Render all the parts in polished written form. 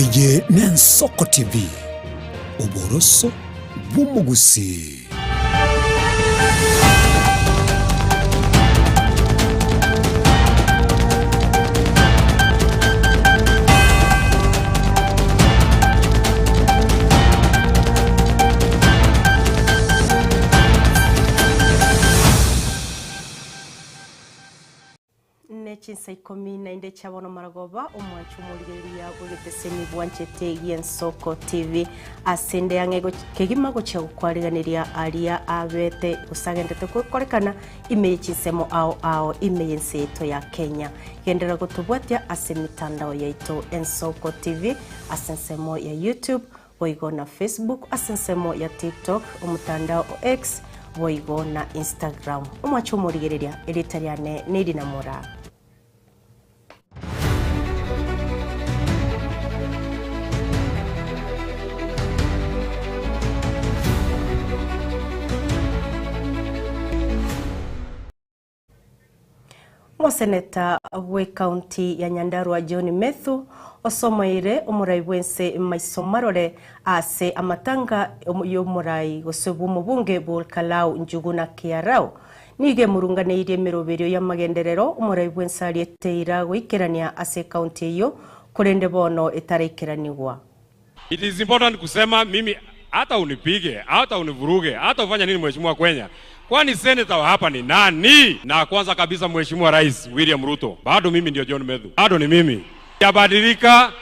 Eye n'Ensoko TV, oboroso bw'omogusii. Ne chinsa ikomi na inde chia bono maragoba, omwancho omorigereria bw'egeteseni bwanchete gi'Ensoko TV. Ase nde ang'e kegima gochia gokwariganeria aria abete gose agendete gokorekana ime ye chinsemo ao ao ime y'ense yaito ya Kenya. Genderera gotobwatia ase emitandao yaito Ensoko TV ase ensemo ya YouTube, boigo na Facebook ase ensemo ya TikTok, omotandao o X, boigo na Instagram. Omwache omorigereria, erieta riane nerina Moraa. Omoseneta bw'ecounty ya Nyandarua John Methu osomoeire omorai bw'ense maiso marore ase amatanga y'omorai gose bw'omobunge bw'Olkalau Njuguna Kiarau. Nigo emurunganeirie emeroberio y'amagenderero omorai bw'ense ariete eira goikerania ase ecounty eyio korende bono etaraikeranigwa. It is important kusema mimi hata unipige, hata univuruge, hata ufanye nini mheshimiwa Kwenya. Kwani senator wa hapa ni nani? Na kwanza kabisa mheshimiwa Rais William Ruto, bado mimi ndio John Methu. Bado ni mimi. Sijabadilika,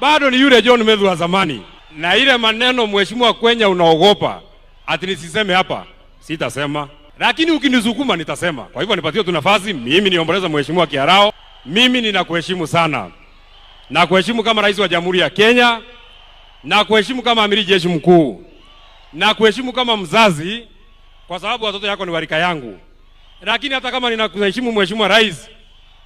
bado ni yule John Methu wa zamani. Na ile maneno mheshimiwa Kwenya unaogopa ati nisiseme hapa, sitasema. Lakini ukinisukuma nitasema. Kwa hivyo nipatie tu nafasi, mimi niomboleza mheshimiwa Kiarao. Mimi ninakuheshimu sana. Na kuheshimu kama rais wa Jamhuri ya Kenya, na kuheshimu kama amiri jeshi mkuu, na kuheshimu kama mzazi, kwa sababu watoto yako ni warika yangu. Lakini hata kama ninakuheshimu mheshimiwa rais,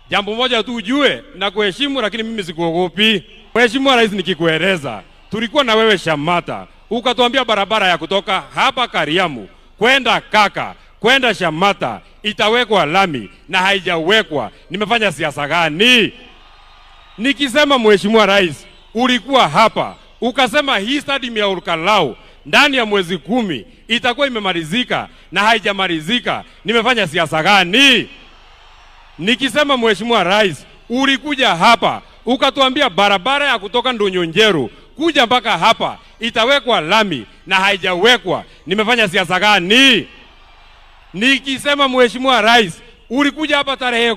jambo moja tu ujue, nakuheshimu lakini mimi sikuogopi. Mheshimiwa Rais, nikikueleza, tulikuwa na wewe Shamata, ukatuambia barabara ya kutoka hapa Kariamu kwenda Kaka kwenda Shamata itawekwa lami na haijawekwa. Nimefanya siasa gani? Nikisema Mheshimiwa Rais, ulikuwa hapa ukasema hii stadium ya Olkalau ndani ya mwezi 10 itakuwa imemalizika na haijamalizika. Nimefanya siasa gani? Nikisema Mheshimiwa Rais, ulikuja hapa ukatuambia barabara ya kutoka Ndonyonjeru kuja mpaka hapa itawekwa lami na haijawekwa. Nimefanya siasa gani? Nikisema Mheshimiwa Rais, ulikuja hapa tarehe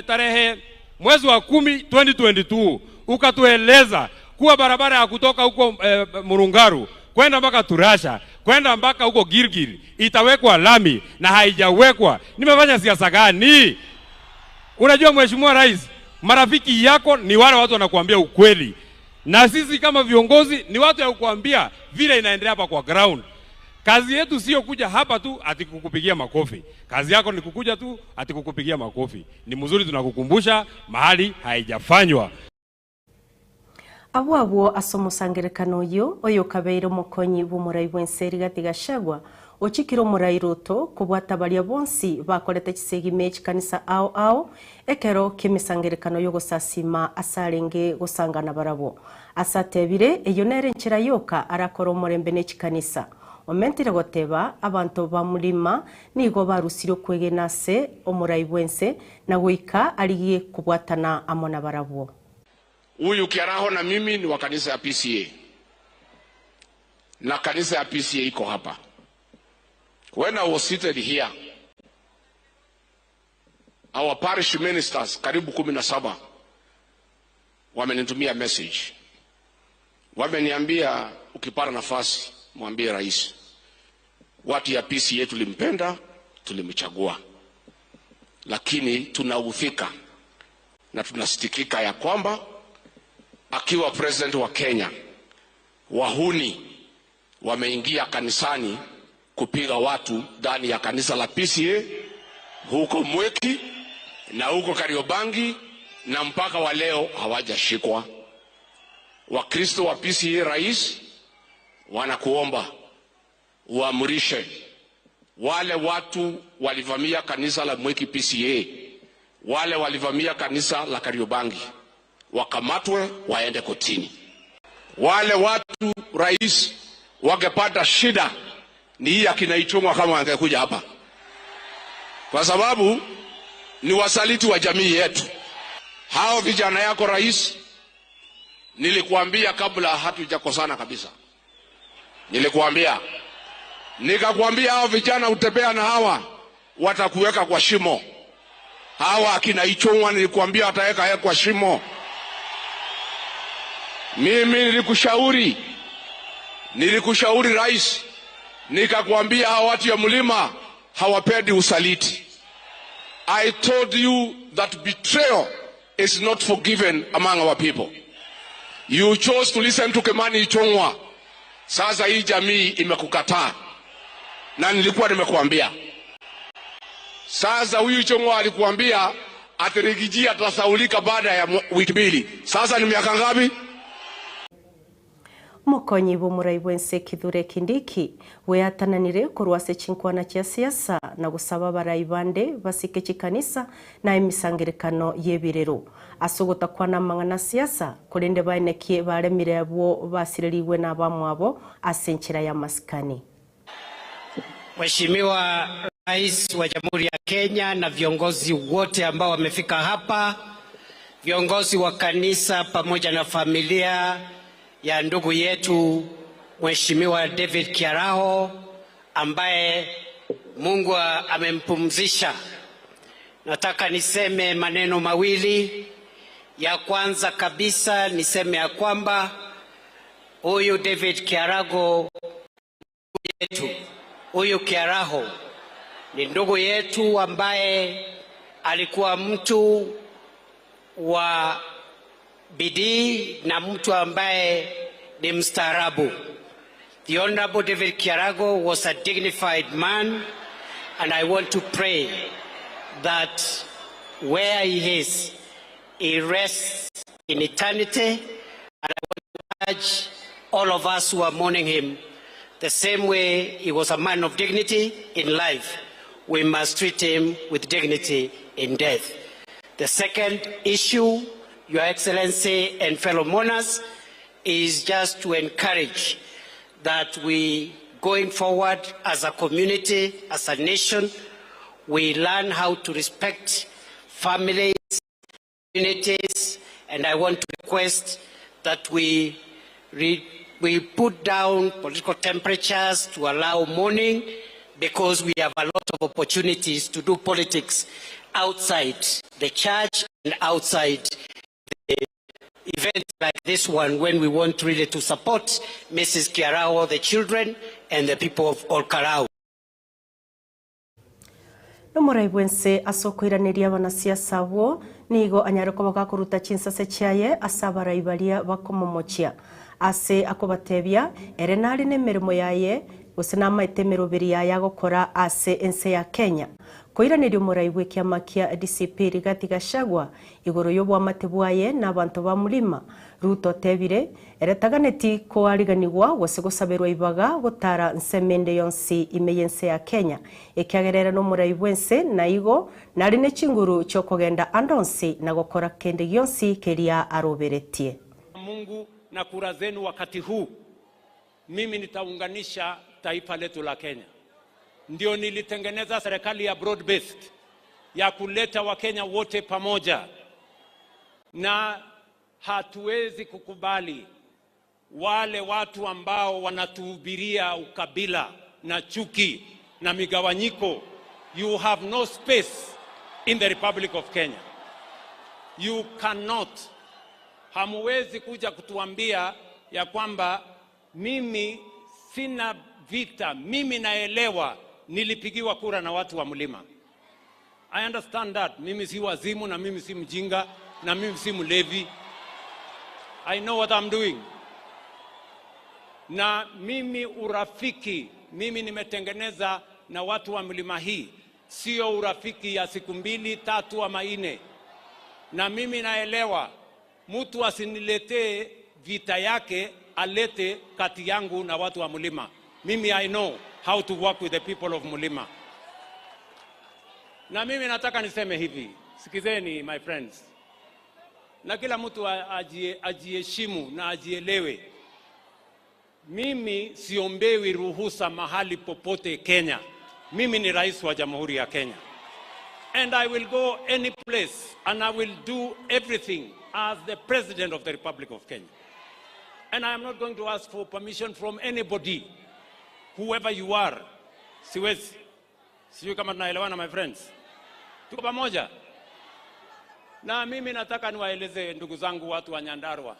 tarehe mwezi wa 10 2022 ukatueleza kuwa barabara ya kutoka huko Murungaru kwenda mpaka Turasha kwenda mpaka huko Gilgil itawekwa lami na haijawekwa. Nimefanya siasa gani? Unajua Mheshimiwa Rais, marafiki yako ni wale watu wanakuambia ukweli, na sisi kama viongozi ni watu ya kukuambia vile inaendelea hapa kwa ground. Kazi yetu sio kuja hapa tu ati kukupigia makofi. Kazi yako ni kukuja tu ati kukupigia makofi. Ni mzuri tunakukumbusha mahali haijafanywa. Abwo abwo ase omosangererekano oyio, oyokabeire omokonyi bw'omorai bw'ense Rigathi Gachagua, ochikire omorai Ruto kobwata baria bonsi bakorete chisegi me chikanisa ao ao ekero ki'emesangererekano y'ogosasima ase arenge gosangana barabwo. Ase atebire, eyio nere enchera yoka arakore omorembe ne chikanisa. Omentire goteba, abanto ba Mlima nigo barusirie okwegena ase omorai bw'ense na goika arigie kobwatana amo nabarabwo. Huyu Kiaraho na mimi ni wa kanisa ya PCA. Na kanisa ya PCA iko hapa. When I was seated here, our parish ministers karibu 17 wamenitumia message. Wameniambia ukipata nafasi mwambie rais. Watu ya PCA tulimpenda, tulimchagua. Lakini tunaudhika na tunasikitika ya kwamba akiwa president wa Kenya, wahuni wameingia kanisani kupiga watu ndani ya kanisa la PCA huko Mweki na huko Kariobangi, na mpaka wa leo hawajashikwa. Wakristo wa PCA, rais, wanakuomba uamrishe wale watu walivamia kanisa la Mweki PCA, wale walivamia kanisa la Kariobangi, wakamatwe waende kotini. Wale watu rais wangepata shida ni hii akina Ichung'wa kama wangekuja hapa, kwa sababu ni wasaliti wa jamii yetu. Hao vijana yako rais, nilikuambia kabla hatujakosana kabisa, nilikuambia nikakwambia, hao vijana utembea na hawa watakuweka kwa shimo. Hawa akina Ichung'wa nilikuambia wataweka yeye kwa shimo. Mimi nilikushauri, nilikushauri rais, nikakwambia hawa watu ya mlima hawapendi usaliti. I told you that betrayal is not forgiven among our people. You chose to listen to Kimani Ichung'wa. Sasa hii jamii imekukataa, na nilikuwa nimekuambia. Sasa huyu Ichung'wa alikuambia ati Riggy G atasahaulika baada ya wiki mbili. Sasa ni miaka ngapi? Omokonyi bw'omorai bw'ense Kithure Kindiki bweatananire korwa ase chinkwana chia siasa na gosaba abarai bande basike chikanisa na emisangerekano y'ebirero ase ogotakwana amang'ana a siasa korende baenekie baremire abwo basirerigwe nabamwabo ase enchera y'amasikani. Mheshimiwa Rais wa Jamhuri ya Kenya na viongozi wote ambao wamefika hapa, viongozi wa kanisa pamoja na familia ya ndugu yetu Mheshimiwa David Kiaraho ambaye Mungu amempumzisha. Nataka niseme maneno mawili. Ya kwanza kabisa niseme ya kwamba huyu David Kiarago yetu, huyu Kiaraho ni ndugu yetu ambaye alikuwa mtu wa bidii na mtu ambaye ni mstaarabu. The Honorable David Kiarago was a dignified man and I want to pray that where he is, he rests in eternity, and I want to urge all of us who are mourning him, the same way he was a man of dignity in life, we must treat him with dignity in death. The second issue, Your Excellency and fellow mourners, is just to encourage that we, going forward as a community, as a nation, we learn how to respect families, communities, and I want to request that we put down political temperatures to allow mourning, because we have a lot of opportunities to do politics outside the church and outside the events like this one, when we want really to support Mrs. Kiaraho, the children, and the people of Olkalou. Nomorai bwense ase okoiraneria abanasiasa abwo nigo anyare koba gakoruta chinsase chiaye ase abarai baria bakomomochia ase akobatebia ere nare na emeremo yaye gose namaete emeroberi yaye agokora ase ense ya Kenya. Koiraneria omorai bw'ekiama kia DCP Rigathi Gachagua igoro y'obwamate bwaye na abanto ba Mlima, Ruto otebire ere taganeti koariganigwa gose gosaberwa ibaga gotara nsemo ende yonsi ime y'ense ya Kenya ekiagera ere nomorai bwense na igo nare ne chinguru chiokogenda ande onsi na gokora kende gionsi keria aroberetie. Mungu na kura zenu wakati huu, mimi nitaunganisha taifa letu la Kenya. Ndio nilitengeneza serikali ya broad based ya kuleta Wakenya wote pamoja, na hatuwezi kukubali wale watu ambao wanatuhubiria ukabila na chuki na migawanyiko. You have no space in the Republic of Kenya. You cannot. Hamuwezi kuja kutuambia ya kwamba mimi sina vita, mimi naelewa nilipigiwa kura na watu wa mlima. I understand that. Mimi si wazimu na mimi si mjinga na mimi si mlevi. I know what I'm doing. Na mimi urafiki, mimi nimetengeneza na watu wa mlima hii, sio urafiki ya siku mbili tatu ama nne. Na mimi naelewa mtu asiniletee vita yake, alete kati yangu na watu wa mlima. Mimi I know how to work with the people of mlima. Na mimi nataka niseme hivi, sikizeni my friends, na kila mtu ajiheshimu na ajielewe. Mimi siombewi ruhusa mahali popote Kenya. Mimi ni rais wa Jamhuri ya Kenya. And I will go any place and I will do everything as the President of the Republic of Kenya. And I am not going to ask for permission from anybody, whoever you are. Siwezi. Sijui kama tunaelewana my friends. Tuko pamoja? Na mimi nataka niwaeleze ndugu zangu watu wa Nyandarua.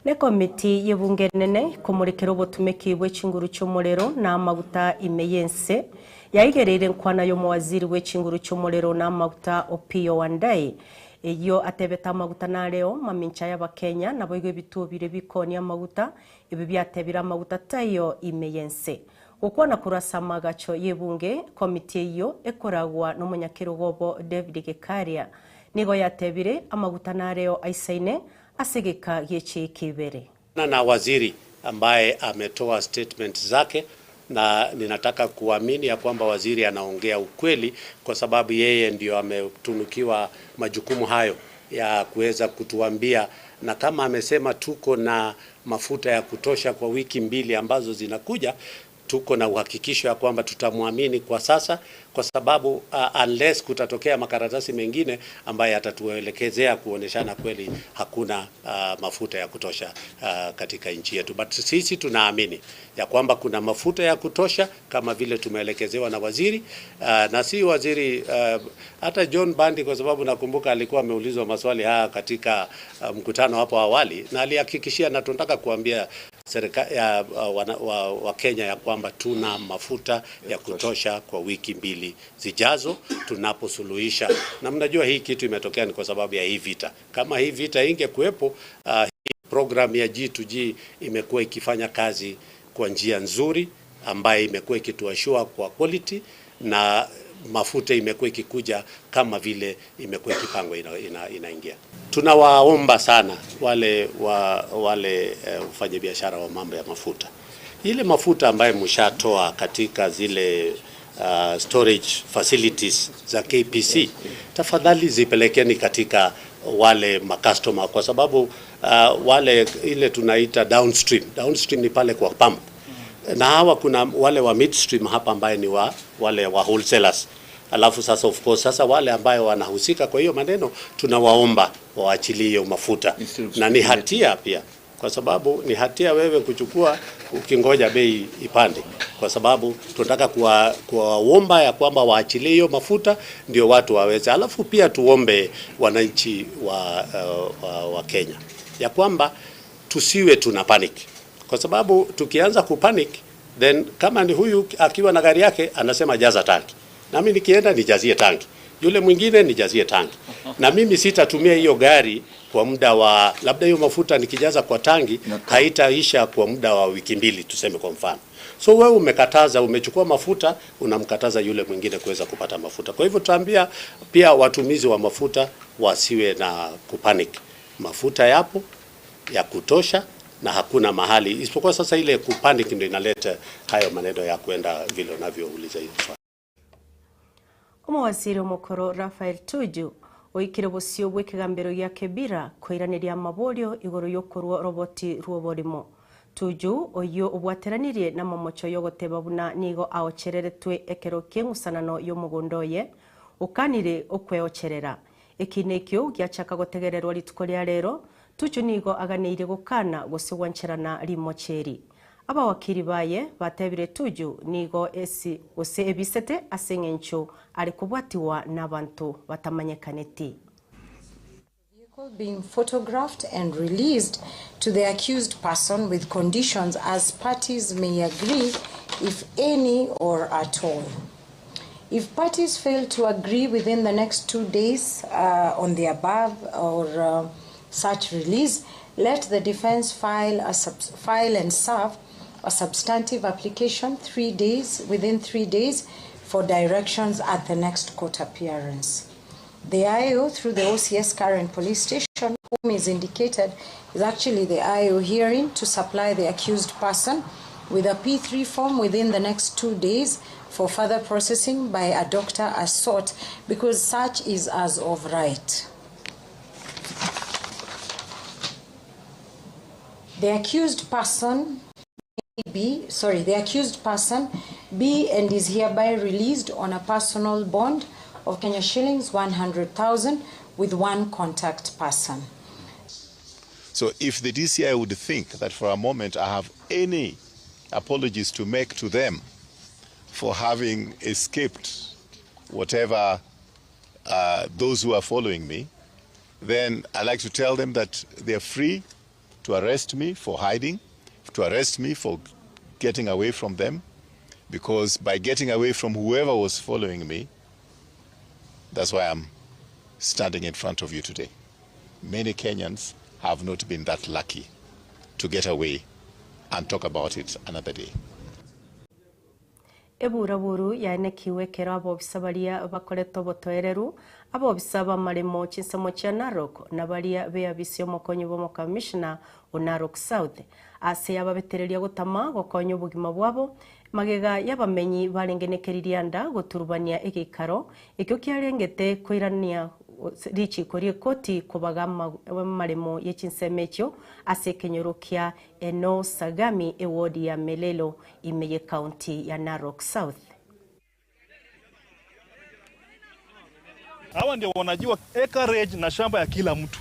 Nekomiti y'ebunge enene komorekera obotumeki bwe chinguru chi'omorero na amaguta ime y'ense yaigereire enkwana y'omowaziri bwe chinguru chi'omorero na amaguta Opiyo Wandayi eyio atebete amaguta nareo mamincha y'abakenya naboigo ebituo biria bikoonia amaguta ebio biatebire amaguta taiyo ime y'ense. Gokwana korwa ase amagacho y'ebunge komiti eyio ekoragwa nomonyakerogo obo David Gikaria nigo yatebire amaguta nareo aisaine ase egeka gi'echiika ibere. Na waziri ambaye ametoa statement zake na ninataka kuamini ya kwamba waziri anaongea ukweli kwa sababu yeye ndio ametunukiwa majukumu hayo ya kuweza kutuambia, na kama amesema tuko na mafuta ya kutosha kwa wiki mbili ambazo zinakuja, tuko na uhakikisho ya kwamba tutamwamini kwa sasa, kwa sababu unless kutatokea makaratasi mengine ambayo yatatuelekezea kuoneshana kweli hakuna mafuta ya kutosha katika nchi yetu, but sisi tunaamini ya kwamba kuna mafuta ya kutosha kama vile tumeelekezewa na waziri na si waziri hata John Bandi, kwa sababu nakumbuka alikuwa ameulizwa maswali haya katika mkutano hapo awali na alihakikishia, na tunataka kuambia serikali ya wa Kenya ya kwamba tuna mafuta ya kutosha kwa wiki mbili zijazo tunaposuluhisha. Na mnajua hii kitu imetokea ni kwa sababu ya hii vita. Kama hii vita ingekuwepo, hii program ya G2G imekuwa ikifanya kazi kwa njia nzuri ambayo imekuwa ikituashua kwa quality na mafuta imekuwa ikikuja kama vile imekuwa ikipangwa inaingia ina, ina. Tunawaomba sana wale wa wale wafanyabiashara wa mambo ya mafuta, ile mafuta ambayo mshatoa katika zile storage facilities za KPC, tafadhali zipelekeni katika wale makastoma, kwa sababu wale ile tunaita downstream. Downstream ni pale kwa pump na hawa kuna wale wa midstream hapa ambaye ni wa wale wa wholesalers. Alafu sasa of course sasa wale ambayo wanahusika kwa hiyo maneno tunawaomba waachilie hiyo mafuta, na ni hatia pia, kwa sababu ni hatia wewe kuchukua ukingoja bei ipande, kwa sababu tunataka kuwaomba ya kwamba waachilie hiyo mafuta ndio watu waweze. Alafu pia tuombe wananchi wa Kenya ya kwamba tusiwe tuna panic, kwa sababu tukianza kupanic then kama ni huyu akiwa na gari yake anasema jaza tanki, nami nikienda nijazie tanki, yule mwingine nijazie tanki, na mimi sitatumia hiyo gari kwa muda wa labda hiyo mafuta nikijaza kwa tangi haitaisha kwa muda wa wiki mbili, tuseme kwa mfano. So wewe umekataza, umechukua mafuta, unamkataza yule mwingine kuweza kupata mafuta. Kwa hivyo tutaambia pia watumizi wa mafuta wasiwe na kupanic. Mafuta yapo ya kutosha na hakuna mahali isipokuwa sasa ile kupanic ndio inaleta hayo maneno ya kwenda vile unavyouliza hiyo swali. Omowaziri omokoro Raphael Tuju oikire bosio bw'ekegambero gia Kibera koiraneria amaborio igoro y'okorwa roboti rw'oborimo. Tuju oyo obwateranirie na momocho yogoteba buna nigo aochereretwe ekero ki'eng'usanano y'omogondo oye okanire okweocherera. Ekina ekio giachaka gotegererwa rituko ria rero Tuju nigo aganeire gokana gose gwancherana rimocheri. Abawakiri baye batebire Tuju nigo esi gose ebisete ase eng'encho are kobwatiwa n'abanto batamanyekaneti. Vehicle being photographed and released to the accused person with conditions as parties may agree, if any or at all. If parties fail to agree within the next 2 days on the above or such release, let the defense file and serve a substantive application 3 days within 3 days for directions at the next court appearance. The IO through the OCS Karen Police Station, whom is indicated, is actually the IO hearing to supply the accused person with a P3 form within the next 2 days for further processing by a doctor as sought, because such is as of right. The accused person may be, sorry, the accused person be and is hereby released on a personal bond of Kenya shillings 100,000 with one contact person. So if the DCI would think that for a moment I have any apologies to make to them for having escaped whatever uh, those who are following me, then I like to tell them that they are free to arrest me for hiding, to arrest me for getting away from them, because by getting away from whoever was following me, that's why I'm standing in front of you today. Many Kenyans have not been that lucky to get away and talk about it another day. Eburaburu yaenekiwe ekero abobisa baria bakorete obotoereru, abobisa b'amaremo chinsemo chia Narok, na baria b'eabisi y'omokonyi bw'omokamishna o Narok South, ase ababetereria gotama gokonya obogima bwabo, magega y'abamenyi barenge nekeririanda goturubania egeikaro ekio kiarengete koirania richiko ri'ekoti kobaga amaremo ye chinsemo echio ase ekenyoro kia Eno Sagami ewodi ya Melelo ime y'Ekaunti ya Narok South. Hawa ndio wanajua acreage na shamba ya kila mtu.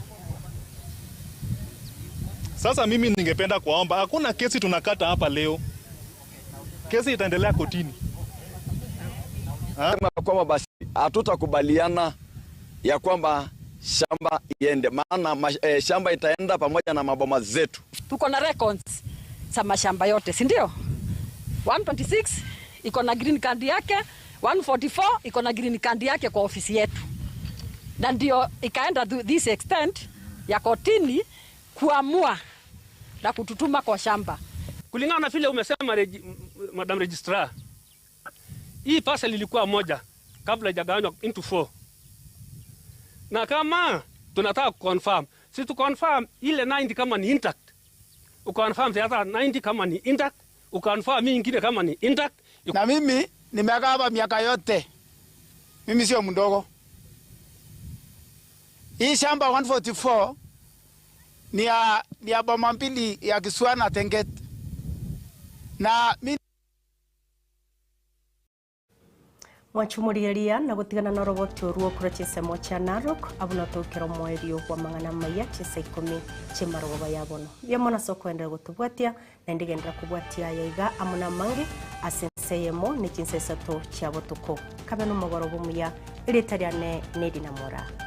Sasa mimi ningependa kuwaomba, hakuna kesi tunakata hapa leo, kesi itaendelea kotini. Sema kwamba basi hatutakubaliana ya kwamba shamba iende, maana ma, eh, shamba itaenda pamoja na maboma zetu. Tuko na records za mashamba yote, si ndio? 126 iko na green card yake, 144 iko na green card yake kwa ofisi yetu, na ndio ikaenda this extent ya kotini kuamua na kututuma kwa shamba. Kulingana na vile umesema regi, Madam Registrar, hii parcel ilikuwa moja kabla haijagawanywa into four, na kama tunataka kuconfirm, si tu confirm ile 90 kama ni intact, uconfirm the other 90 kama ni intact, uconfirm hii ingine kama ni intact. Na mimi nimekaa hapa miaka yote, mimi sio mdogo. Hii shamba 144 ni ya, ni ya boma mbili ya Kiswa na Tenget na mi Mwachumurigeria na gotigana na oroboti orwo korwa chinsemo chia Narok abwo notogokera omoerio bw'amang'ana amaya chinsa ikomi chi'emarogoba ya bono. Mbuya mono ase okoenderera gotobwatia naende genderera kobwatia aya iga amo namange ase ense eyemo ne chinsa isato chia botuko. Kabe nomogoroba omuya, erieta riane ne Edina Moraa.